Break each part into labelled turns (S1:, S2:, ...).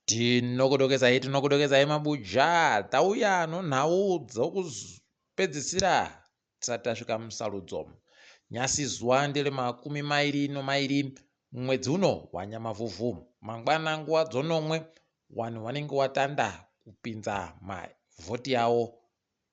S1: Tinokudokezai, tinokudokezai mabuja. Tauya nonhau dzokupedzisira tisati tasvika musarudzo. Nyasi zuva ndere 22 mumwedzi uno waNyamavhuvhu. Mangwana nguva dzonomwe vanhu vanenge watanda kupinza mavhoti avo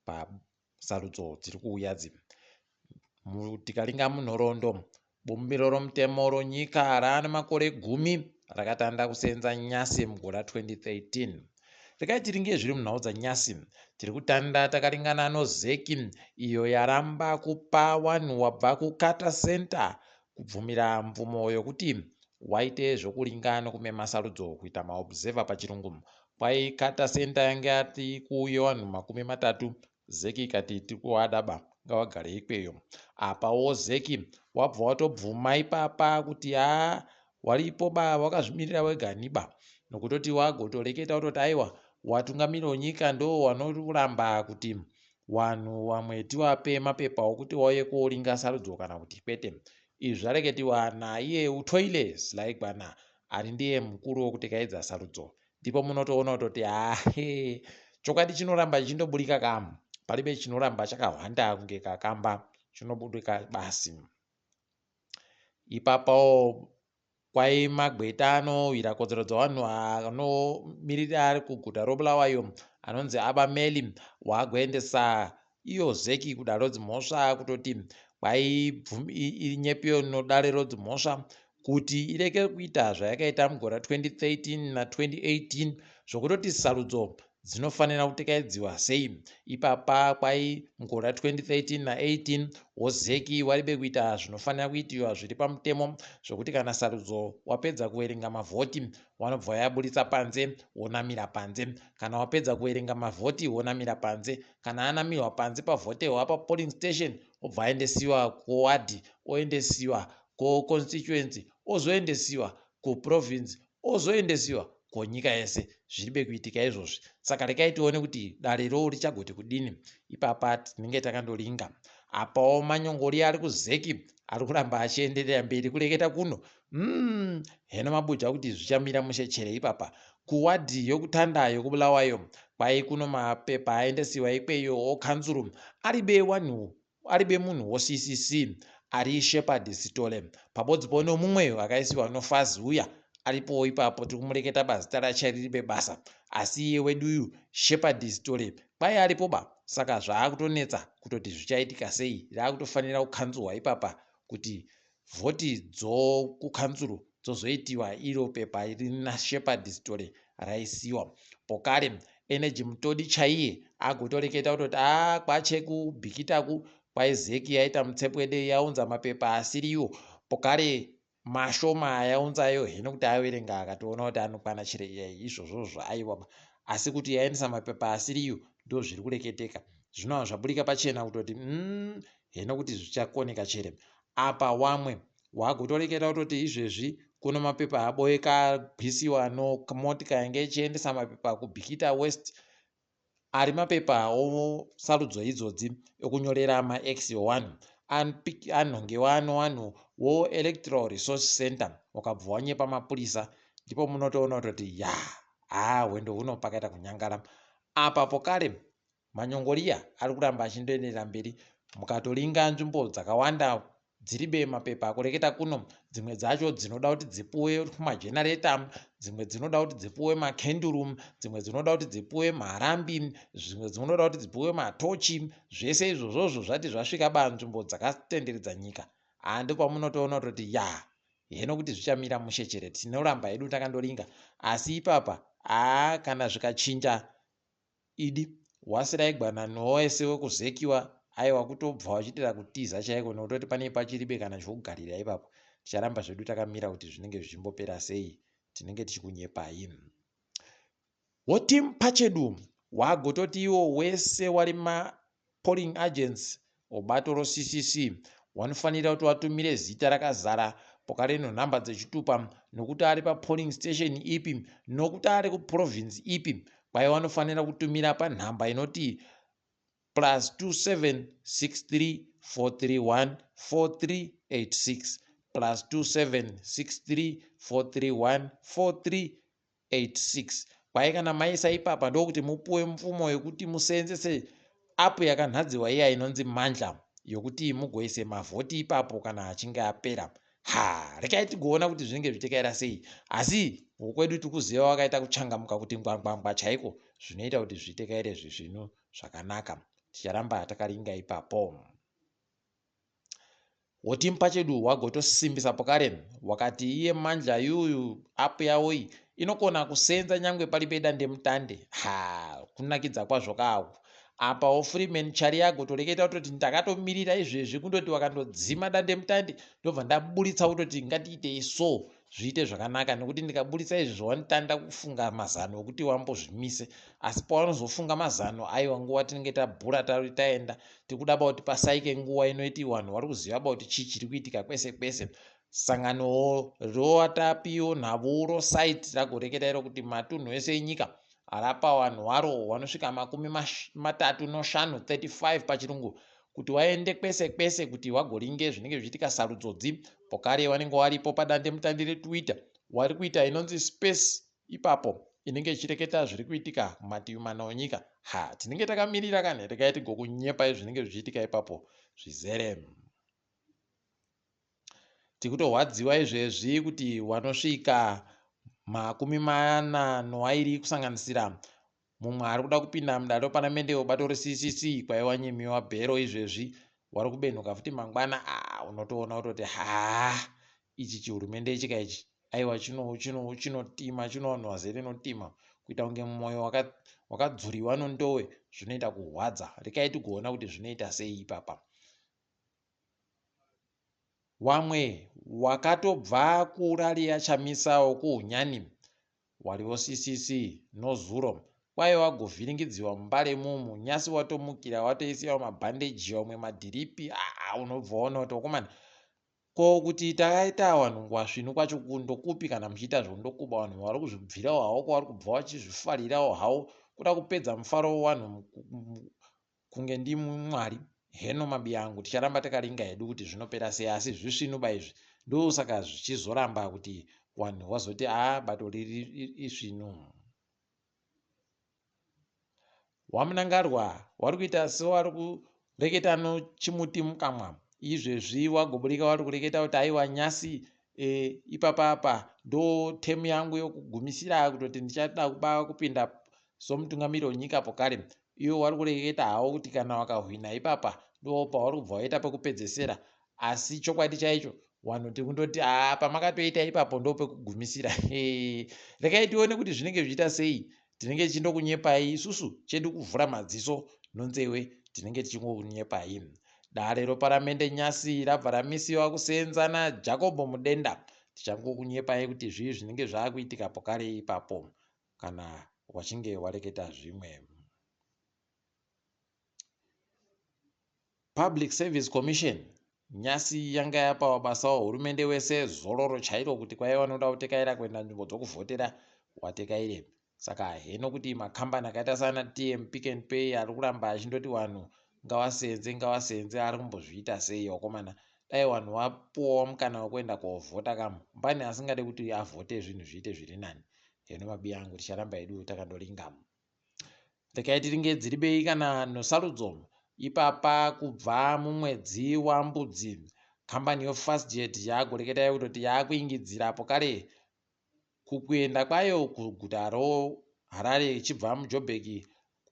S1: pasarudzo dziri kuuya dzi. Tikaringa munhoroondo, bumbiro romutemo ronyika raane makore 10 rakatanda kusenza nyasi mugore ra 2013. Regai tiringe zviri munhau dzanyasi. Tiri kutanda takaringana noZEC iyo yaramba kupa vanhu wabva kuCarter Center kubvumira mvumo yokuti waite zvokuringa nokumema sarudzo, kuita maobserver pachirungu. Kwai Carter Center yange yati kuuye vanhu 30, ZEC ikati tiri kuvadaba, ngavagare ikweyo. Apawo ZEC wabva watobvuma ipapa kuti haa, waripo ba, wakazvimirira wega niba, nokutoti wagotoreketa kutoti aiwa, watungamiri wenyika ndo wanoramba kuti vanhu vamwe tivape mapepa okuti vauye koringa sarudzo kana kuti kwete. Izvi zvareketiwa naiye Utoile Silaigwana ari ndiye mukuru wokutekaidza sarudzo. Ndipo munotoona kutoti hahe, chokwadi chinoramba chichindoburika kamu, paribe chinoramba chakahwanda kunge kakamba, chinobudika basi. Ipapawo kwai magweta anorwira kodzero dzevanhu anomirira ari kuguta roBulawayo anonzi Abameli wagoendesa iyo ZEC kudare rodzimhosva kutoti kwai inyepiwe nodare rodzimhosva kuti ireke kuita zvayakaita mugore ra 2013 na 2018 zvokutoti sarudzo dzinofanira kutekaidziwa sei. Ipapa kwai mugore ra 2013 na 18 woZEC waribe kuita zvinofanira kuitiwa zviri pamutemo, zvokuti kana sarudzo wapedza kuverenga mavhoti wanobva yaburitsa panze wonamira panze, kana wapedza kuverenga mavhoti wonamira panze, kana anamirwa panze pavhoterwa papolling station obva aendesiwa kuwadhi, oendesiwa kuconstituency, ozoendesiwa kuprovince, ozoendesiwa konyika yese. Zviribe kuitika izvozvi. Saka rekai tione kuti darero richagoti kudini. Ipapa tinenge takandoringa. Apawo manyongori ari kuZEC ari kuramba achienderera mberi kureketa kuno. Heno mabuja kuti zvichamira mushe chere ipapa. Kuwadhi yokutanda yokuBulawayo kwai kuno mapepa aendesiwa ikweyo okanzuru aribe wanhu, aribe munhu woCCC ari Shepard Sitole pabodzipo nomumwe akaisiwa nofazi uya aripowo ipapo, tiri kumureketa bazita racho riribe basa, asi iye weduyu Shepard Sitole kwai aripo ba. Saka zvaakutonetsa kutoti zvichaitika sei, raakutofanira kukanzurwa ipapa kuti vhoti dzokukanzuru dzozoitiwa iro pepa rina Shepard Sitole raisiwa pokare. Energy Mutodi chaiye agotoreketa kutoti a kwachekubhikitaku kwaiZEC yaita mutsepwede, yaunza mapepa asiriwo pokare, mashoma ayaunzayo hino kuti averenga akatoona kuti anokwana chire izvozvozvo aiwa, asi kuti yaendesa mapepa asiriyo ndo zviri kureketeka. Zvinova zvaburika pachena kutoti hino kuti zvichakoneka chere. Apa wamwe wagotoreketa kutoti izvezvi kuno mapepa aboeka abvisiwa nomotika yange ichiendesa mapepa kuBhikita West, ari mapepa osarudzo idzodzi ekunyorera max1 anhongewa nowanhu woElectoral Resource Center wakabva wanyepa mapurisa. Ndipo munotoona kutoti ya haa, hwendo huno pakaita kunyangara apa. Pokare manyongoriya ari kuramba achindoenderera mberi. Mukatoringa nzvimbo dzakawanda dziribe mapepa akureketa kuno, dzimwe dzacho dzinoda kuti dzipuwe majenareta, dzimwe dzinoda kuti dzipuwe makenduru, dzimwe dzinoda kuti dzipuwe marambi, zvimwe dzinoda kuti dzipuwe matochi. Zvese izvozvozvo zvati zvasvika banzvimbo dzakatenderedza nyika. Handi pamunotoona kutoti ya, heno kuti zvichamira mushe chere. Tinoramba hedu takandoringa, asi ipapa haa, kana zvikachinja idi wasiraigwana nowese wekuzekiwa, aiwa, kutobva wachitira kutiza chaiko, nokutoti pane pachiribe kana chokugarira ipapo. Ticharamba zvedu takamira kuti zvinenge zvichimbopera sei. Tinenge tichikunyepai. Woteam pachedu wagototi iwo wese wari mapolling agents obato roCCC wanofanira kuti watumire zita rakazara pokareno, nhamba dzechitupa, nokuti ari papolling station ipi, nokuti ari kuprovince ipi. Kwai wanofanira kutumira panhamba inoti +27 63 431 4386, +27 63 431 43 86. Kwai kana maisa ipapa ndokuti mupuwe mvumo yekuti museenzese app yakanhadziwa iya inonzi Mandla yokuti mugoise mavhoti ipapo kana achinge apera. Ha, rekai tigoona kuti zvinenge zvichitekaira sei, asi wokwedu tikuziva wakaita kuchangamuka kuti ngwangwangwa chaiko zvinoita kuti zvitekaire zvisvinu zvakanaka. Ticharamba takaringa ipapo. Wotimu pachedu wagotosimbisa pokare wakati iye Mandla yuyu app yavo iyi inokona kusenza nyangwe pari pedandemutande. Ha, kunakidza kwazvo kaku. Apawo Freeman Chari agotoreketa kutoti ndakatomirira izvezvi kundoti wakandodzima dandemutande ndobva ndaburitsa kutoti ngatiitei so zviite zvakanaka, nekuti ndikaburitsa izvi zvawanitanda kufunga mazano ekuti wambozvimise, asi pawanozofunga mazano aiwa nguva tinenge tabhura taenda. Tikuda ba kuti pasaike nguva inoiti vanhu vari kuziva ba kuti chii chiri kuitika kwese kwese. Sangano roatapiwo nhavuro site ragoreketa iro kuti matunhu ese enyika arapa vanhu waro vanosvika 35, 35 pachirungu, kuti waende kwese kwese kuti wagoringe zvinenge zvichiitika sarudzodzi. Pokare vanenge varipo padandemutande reTwitter, wari kuita inonzi space ipapo inenge ichireketa zviri kuitika kumativi mana enyika. Ha, tinenge takamirira kani, regai tigokunyepai zvinenge zvichiitika ipapo zvizere. Tikutorwadziwa izvezvi kuti wanosvika 42, kusanganisira mumwe ari kuda kupinda mudare reparamende webato reCCC, kwaiva nyimiwa bhero, izvezvi wari kubenhuka futi mangwana. A, unotoona kutoti ha, ichi chihurumende ichika ichi aiwa chinotima, chino vanhu vazere notima, kuita kunge mwoyo wakadzuriwa nondowe, zvinoita kurwadza. Rekai tigoona kuti zvinoita sei ipapa. Wamwe wakatobva kurally yaChamisa wokuHunyani wariwo CCC nozuro kwai wagovhiringidziwa muMbare mumu, nyasi watomukira watoisiwa mabhandeji, vamwe madhiripi. Aa, unobva waona kuti wakomana, ko kuti takaita vanhu ngwasvinu kwacho kundokupi kana muchiita zvondokuba? Vanhu vari kuzvibvirawo havo kwavari kubva vachizvifarirawo havo, kuda kupedza mufaro wevanhu kunge ndimwari. Heno mabiyangu, ticharamba takaringa hedu kuti zvinopera sei, asi zvisvinu ba izvi, ndosaka zvichizoramba kuti vanhu vazoti a bato riri isvinu. WaMunangarwa wari kuita sewari kureketa nochimuti mukamwa. Izvezvi wagoburika wari kureketa kuti aiwa, nyasi ipapapa ndo term yangu yokugumisira kutoti ndichada kuba kupinda somutungamiri wenyika pokare. Iwo wari kureketa hawo kuti kana wakahwina ipapa ndo pauri kubva waita pekupedzesera, asi chokwadi chaicho vanhu tikundoti aa, pamakatoita ipapo ndo pekugumisira. Rekai tione kuti zvinenge zvichiita sei. Tinenge tichindokunyepai isusu, chedu kuvhura madziso nonzewe, tinenge tichingokunyepai. Dare reparamende nyasi rabva ramisiwa kusenza naJacob Mudenda. Tichangokunyepai kuti zvii zvinenge zvaakuitika pokare ipapo kana wachinge wareketa zvimwe. Public Service Commission nyasi yanga yapa mabasa wahurumende wese zororo chairo kuti kwaiva noda kutekaira kuenda nzvimbo dzokuvhotera watekaire. Saka heno kuti makambani akaita sana TM, Pick and Pay ari kuramba achindoti vanhu ngavasenze, ngavasenze, ari kumbozviita sei wakomana? Dai vanhu vapuwawo mukana wekuenda kovhota kambani asingade kuti avhote, zvinhu zviite zviri nani. Heno mabi angu, ticharamba hedu takandoringa. Rekai tiringe dziri bei kana nosarudzo ipapa. Kubva mumwedzi waMbudzi, kambani yoFastjet yaagoreketa kutoti yaakuingidzira pokare kukuenda kwayo kuguta roHarare ichibva muJoburg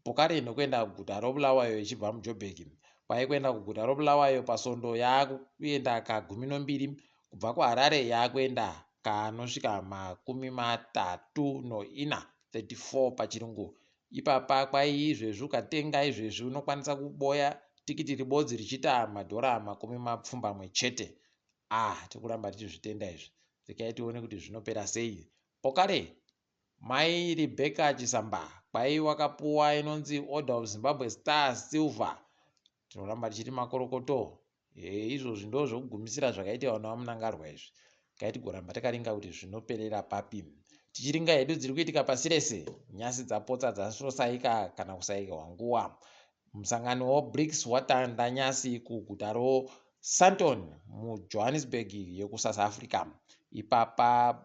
S1: pokare, nekuenda kuguta roBulawayo ichibva muJoburg. Kwai kuenda kuguta roBulawayo pasondo yaakuenda ka12, kubva kuHarare yaakuenda kanosvika 34, 34 pachirungu ipapa. Kwai izvezvi ukatenga izvezvi unokwanisa kuboya tikiti ribodzi richiita madhora 80 chete. Ah, tikuramba tichizvitenda izvi. Rekai tione kuti zvinopera sei. Pokare mai Rebecca Chisamba kwai wakapuwa inonzi Order of Zimbabwe Star Silver. Tinoramba tichiti makorokoto. Izvozvi ndo zvokugumisira zvakaita vana vaMunangarwa izvi. Ngaitigoramba takaringa kuti zvinoperera papi. Tichiringa hedu dziri kuitika pasi rese, nyasi dzapotsa dzatosaika kana kusaikwa nguva. Musangano weBRICS watanda nyasi kuguta roSandton muJohannesburg yekuSouth Africa. Ipapa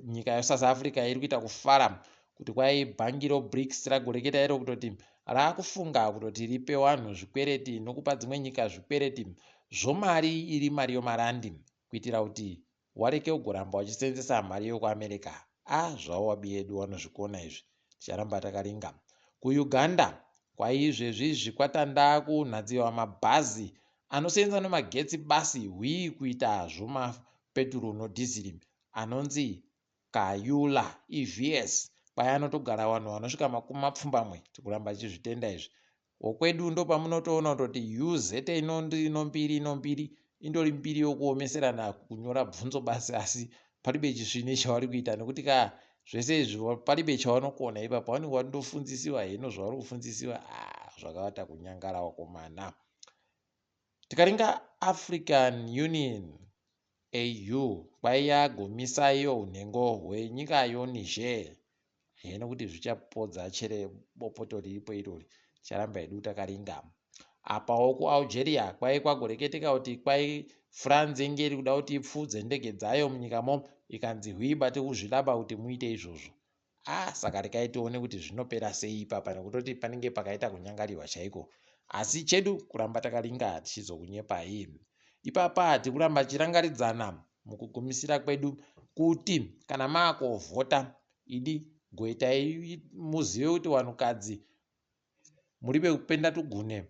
S1: Nyika yeSouth Africa iri kuita kufara kuti kwai bhangi roBRICS ragoreketa iro kutoti raakufunga kutoti ripe vanhu zvikwereti nokupa dzimwe nyika zvikwereti zvomari iri mari yomarandi kuitira kuti wareke kugoramba wachisenzesa mari yokuAmerica. A zvavo wabiyedu vanozvikona izvi, ticharamba takaringa. KuUganda kwaizvezvi izvi kwatanda kunhadziwa mabhazi anosenza nemagetsi basi hwii kuita zvomapeturu nodhiziri anonzi Kayula EVS kwai anotogara vanhu vanosvika makumi mapfumbamwe. Tikuramba tichizvitenda izvi. Wokwedu ndopamunotoona kutoti UZ ino mbiri ino mbiri indori mbiri yokuomeserana kunyora bvunzo basi, asi paribe chisvine chavari kuita nekuti ka zvese izvi paribe chavanokona ipapa. Vanenge vandofundzisiwa hino zvavari kufundzisiwa, ah, zvakavata kunyangara wakomana. Tikaringa African Union AU kwai yagumisa iyo unhengo hwenyika yoNiger. Hino kuti zvichapodza chere bopoto riripo irori, ticharamba hedu takaringa. Apawo kuAlgeria kwai kwagoreketeka kuti kwai France inge iri kuda kuti ipfuudze ndege dzayo munyikamo, ikanzi hwii bate kuzvilaba kuti muite izvozvo. Ah, saka rekai tione kuti zvinopera sei ipapa, nekutoti panenge pakaita kunyangariwa chaiko. Asi chedu kuramba takaringa tichizokunyepai. Ipapa tikuramba tichirangaridzana mukugumisira kwedu kuti kana maakovhota idi goitai muzive kuti vanhukadzi muri vekupenda tugune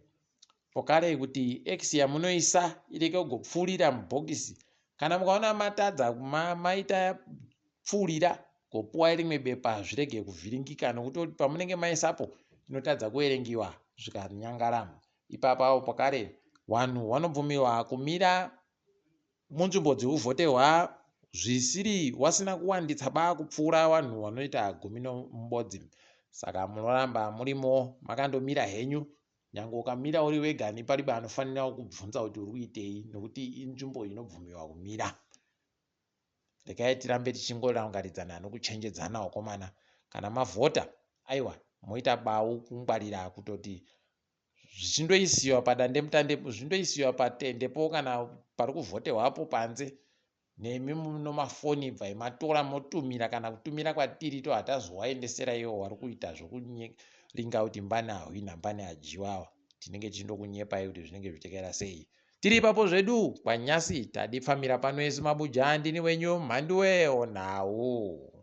S1: pokare kuti x yamunoisa ireke kugopfuurira mubhokisi. Kana mukaona matadza maita pfuurira, gopuwai rimwe bepa zvirege kuvhiringika, nokuti pamunenge maisapo inotadza kuverengiwa zvikanyangara. Ipapawo pakare vanhu vanobvumirwa kumira munzvimbo dzekuvhoterwa zvisiri wasina kuwandisa ba kupfuura vanhu vanoita gumi nomubodzi. Saka munoramba murimo makandomira henyu, nyange ukamira uri wega neparibe anofanira kukubvunza kuti uri kuitei, nekuti inzvimbo inobvumiwa kumira. Regai tirambe tichingorangaridzana nokuchenjedzana wakomana. Kana mavhota, aiwa, moita bau kungwarira kutoti zvichindoisiwa padandemutande, zvindoisiwa patendepo kana pari kuvhotehwapo panze, nemi munomafoni bvai matora motumira kana kutumira kwatiri to hatazowaendesera iwo wari kuita zvokuringa kuti mbani ahwina mbani adyiwa. Tinenge tichindokunyepai kuti zvinenge zvichikaira sei. Tiri ipapo zvedu kwanyasi tadipfamira pano isu mabuja. Ndini wenyu Mhanduwe Onhau.